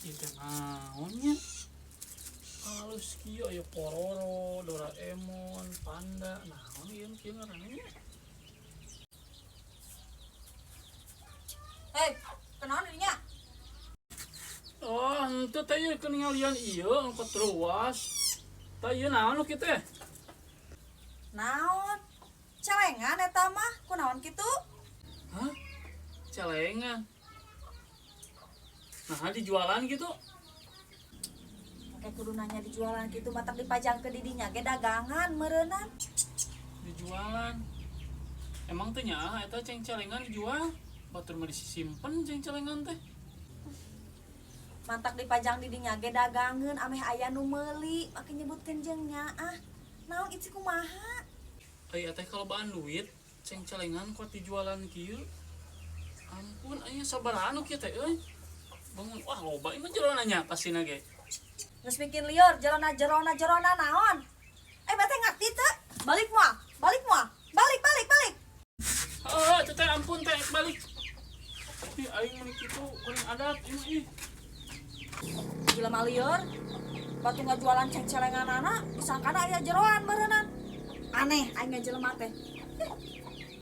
Ieu teh naon nya? Halus kieu aya Pororo, Doraemon, Panda, naon ieu kieu ngaranna nya? Hei, kenaon dinya? Oh, henteu teh ieu keningalian ieu angkot ruas. Tah ieu naon nu kieu teh? Naon? Celengan eta mah, kunaon kitu? Hah? Celengan. Nah, dijualan gitu. Kayak kudu nanya dijualan kitu matak dipajang ke didinya ge dagangan meureunnan. Dijualan. Emang teh nyaah eta ceng celengan dijual? Batur mah disimpen ceng celengan teh. Mantak dipajang didinya ge dagangan ameh aya nu meuli, make nyebutkeun jeung nyaah. Naon ieu kumaha? Ai teh kalobaan duit, ceng celengan kuat dijualan kieu. Ampun, aya sabaraha nu kieu teh euy. Bangun, wah loba ieu mah jerona nya pastina ge. Geus bikin lieur jerona jerona jerona naon? Eh bete ngarti teu? Balik moal, balik moal. Balik balik balik. Heeh, teh teh ampun teh balik. Ih, aing meuni kitu kuring adat ieu mah ih. Jelema lieur. Batu ngajualan ceng-celenganana disangkana aya jeroan meureunnan. Aneh aing jelema teh.